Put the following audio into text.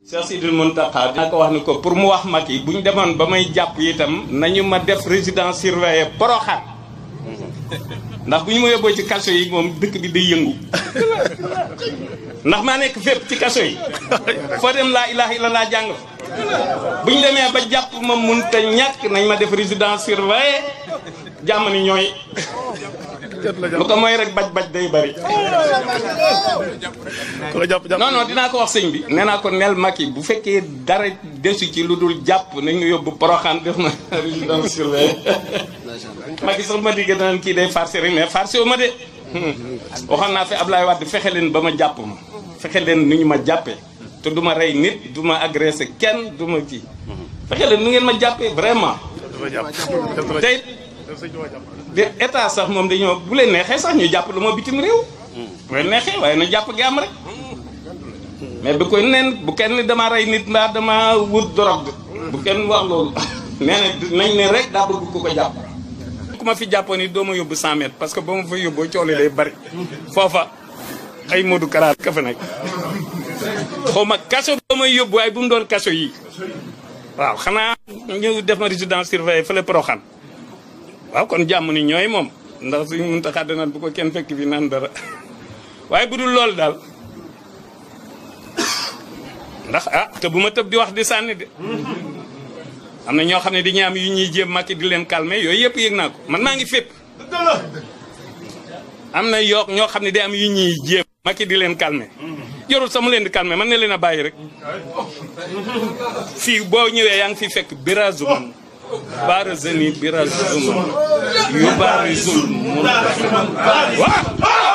Cheikh Sidil Mountakha dina ko wax ni ko pour mu wax Macky bu ñu demoon ba may jàpp itam nañu ma def résidence surveillée Porokhane ndax bu ñu ma yóbboo ci kaso yi moom dëkk bi day yëngu ndax maa nekk fépp ci kaso yi foo dem laa ilaha illallah jàng bu ñu demee ba jàpp ma mun te ñàkk nañ ma def résidence surveillée jàmm ni ñooy lu ko mooy rek baj-baj day bari non non dinaa ko wax sëñ bi nee naa ko nel Macky bu fekkee dara desu ci lu dul jàpp nañu yóbbu Porokhane def na résidence surveillée Macky sax ma digg naan kii day farcé rek mais farcé wu ma de waxoon naa fi Ablaye Wade fexe leen ba ma jàpp ma fexe leen nu ñu ma jàppee te du ma rey nit du ma agressé kenn du ma kii fexe leen nu ngeen ma jàppee vraiment tey de état sax moom dañoo bu leen neexee sax ñu jàpp lu ma bitim réew bu leen neexee waaye na jàpp gi am rek mais bu koy neen bu kenn dama rey nit mbaa dama wut drogue bu kenn wax loolu nee na nañ ne rek daa bëgg ku ko jàpp ku ma fi jàppoon ni doo ma yóbbu 100 mètres parce que ba ma fa yóbboo coole day bari foofa ay Modou Kara ka fa nekk xaw ma kaso ba may yóbbu waaye bu mu doon kaso yi waaw xanaa ñëw def ma résidence surveillée fële Porokhane waaw kon jàmm ni ñooy moom ndax suñu Mountakha dana bu ko kenn fekk fi naan dara waaye bu dul loolu daal ndax te bu ma tëb di wax di sànni de am na ñoo xam ne dañuy am yu ñuy jéem Macky di leen calmer yooyu yëpp yëg naa ko man maa ngi fépp am na ñoo xam ne day am yu ñuy jéem Macky di leen calmer jorul sama leen di calmer man ne leen a bàyyi rek fii boo ñëwee yaa ngi fi fekk birazuman barazani birazuman yu barizul mun waaw